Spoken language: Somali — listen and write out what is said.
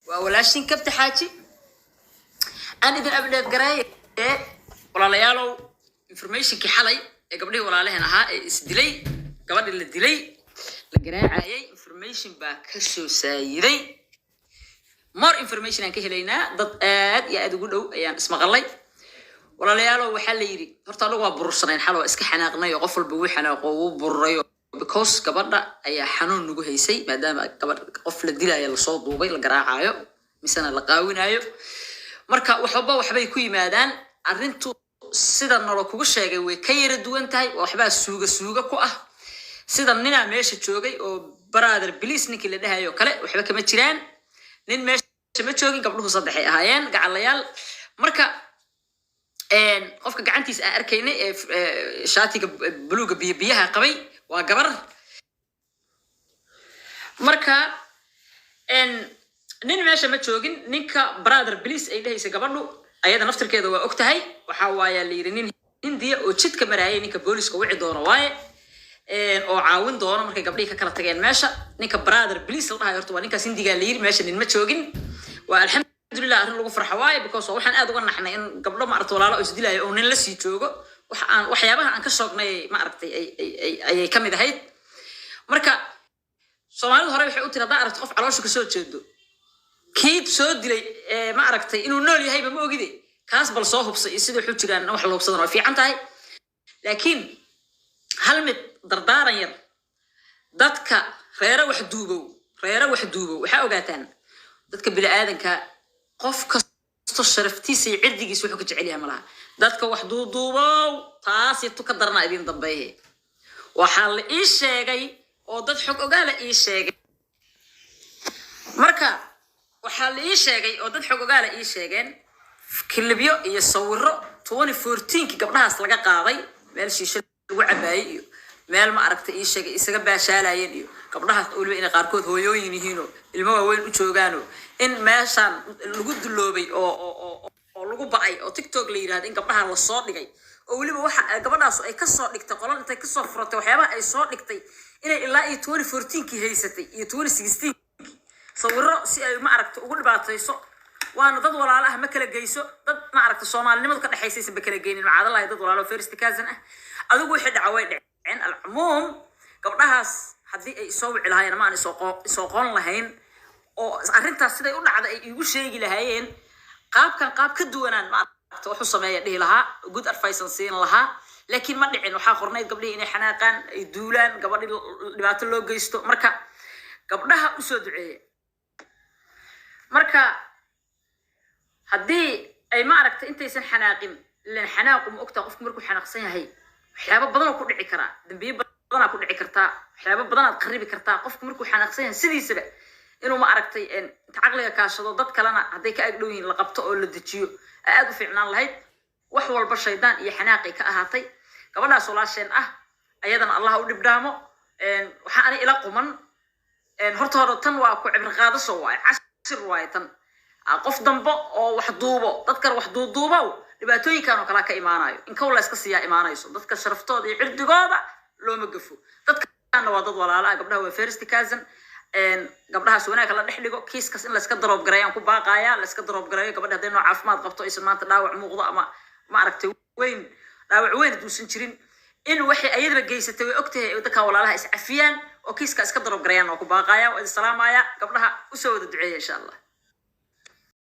Waa walaashin Kabta Xaaji aan idin update gareeye. Walaalayaalow, informationkii xalay ee gabdhihii walaalaheen ahaa ee isdilay, gabadhii la dilay, la garaacayay, information baa ka soo saayiday. More information aan ka helaynaa, dad aad iyo aad ugu dhow ayaan ismaqalay. Walaalayaalow, waxaa la yidhi horta anagu waa burursanayn xal, waa iska xanaaqnay oo qof walba wuu xanaaqo, wuu bururay, because gabadha ayaa xanuun nagu haysay, maadaama gabadh qof la dilaayo lasoo duubay, la garaacayo misena la qaawinayo. Marka waxba waxbay ku yimaadaan. Arrintu sida nalo kugu sheegay way ka yara duwan tahay, oo waxbaa suuga suuga ku ah. Sida ninaa meesha joogay oo brother police ninkii la dhahayo kale, waxba kama jiraan. Nin meesha ma joogin, gabdhuhu saddexay ahaayeen, gacalayaal. Marka qofka gacantiisa aan arkaynay ee shaatiga buluuga biyo biyaha qabay waa gabar. Marka nin meesha ma joogin. Ninka brother police ay dhehaysa gabadhu, ayada naftirkeeda waa og tahay. Waxa waaya la yidhi nin Hindiya oo jidka maraayay, ninka booliska wici doono waaye oo caawin doono markay gabdhihii ka kala tageen meesha. Ninka brother police la dhahayo horta waa ninkaas Hindigaa la yidhi. Meesha nin ma joogin. Waa alxamdulilah, arrin lagu farxo waaye, because waxaan aad uga naxnay in gabdho, maaragta, walaalo oo isdilayo oo nin la sii joogo. Waxa aan waxyaabaha aan ka shoognay, maaragtay, ay ayay ka mid ahayd. Marka Soomaalidu hore waxay u tiri, haddaa aragto qof caloosha kasoo jeedo, kii soo dilay ee, ma aragtay, inuu nool yahayba ma ogide, kaas bal soo hubsa iyo sida waxu jiraan. Wax la hubsadana waa fiican tahay, laakiin hal mid dardaaran yar: dadka reere wax duubow, reere wax duubow, waxaa ogaataan dadka bini'aadanka qof kasto sharaftiisa iyo cirdigiisa wuxuu ka jecel yahay malaha. Dadka wax duuduubow, taasi tu ka darana idin dambeeye. Waxaa la ii sheegay oo dad xog ogaala ii sheegay, marka waxaa la ii sheegay oo dad xog ogaala ii sheegeen kilibyo iyo sawiro 2014-ki gabdhahaas laga qaaday, meel shiisho lagu cabaayey iyo meel, ma aragtay, ii sheegay isaga baashaalayeen, iyo gabdhahaas weliba inay qaarkood hooyooyin yihiinoo ilmo waaweyn u joogaano, in meeshaan lagu duloobay oo lagu ba'ay oo TikTok la yidhahdo, in gabdhaha lasoo dhigay, oo weliba waxa gabadhaas ay kasoo dhigtay qolal intay kasoo furatay, waxyaabaha ay soo dhigtay inay ilaa iyo 2014-kii haysatay iyo 2016 sawiro si ay, ma aragta, ugu dhibaatayso. Waana dad walaalo ah, ma kala geyso. Dad, ma aragta, Soomaalinimadu ka dhexaysaysan ba kala geynin, macaadalahi, dad walaalo first cousin ah. Adigu wixii dhaca way dhaceen. Alcumuum, gabdhahaas haddii ay isoo wici lahaayeen ama aan isoo qoon lahayn oo arrintaas siday u dhacda ay iigu sheegi lahaayeen, qaabkan qaab ka duwanaan, ma aragta, wax u sameeya dhihi lahaa, good advice aan siin lahaa, laakiin ma dhicin. Waxaa qornayd gabdhihii inay xanaaqaan, ay duulaan, gabadhii dhibaato loo geysto. Marka gabdhaha usoo duceeya. Marka haddii ay, ma aragta, intaysan xanaaqin, ilan xanaaqu, ma ogtaa, qofku markuu xanaaqsan yahay waxyaabo badanoo ku dhici karaa, dembiyo badanaa ku dhici kartaa, waxyaabo badanaad qaribi kartaa. Qofku markuu xanaaqsan yahay sidiisaba inuu, ma aragtay, inta caqliga kaashado, dad kalena hadday ka agdhow yihiin la qabto oo la dejiyo, aad u fiicnaan lahayd. Wax walba shaydaan iyo xanaaqay ka ahaatay. Gabadhaas walaasheen ah, ayadana Allah u dhibdhaamo. Waxaa ani ila quman, horta hore tan waa ku cibri qaadasho waaye, cashir waaye tan. Qof dambo oo wax duubo, dadkan wax duuduubow, dhibaatooyinkan oo kalaa ka imaanayo, in kow la iska siiyaa imaanayso. Dadka sharaftooda iyo cirdigooda looma gafo. Dadkana waa dad walaala ah, gabdhaha waa first cousin. Gabdhahaas wanaag la dhex dhigo. Kiiskas in layska drop gareeyaan ku baaqaya, layska drop gareeyo. Gabadha hadday noo caafimaad qabto, aysan maanta dhaawac muuqdo ama, ma aragtay, weyn, dhaawac weyn hadduusan jirin, in waxay ayadaba geysatay way ogtahay, dadka walaalaha is cafiyaan oo kiiska iska drop gareeyaan oo ku baaqaya. Waa idin salaamaya. Gabdhaha usoo wada duceeya, insha Allah.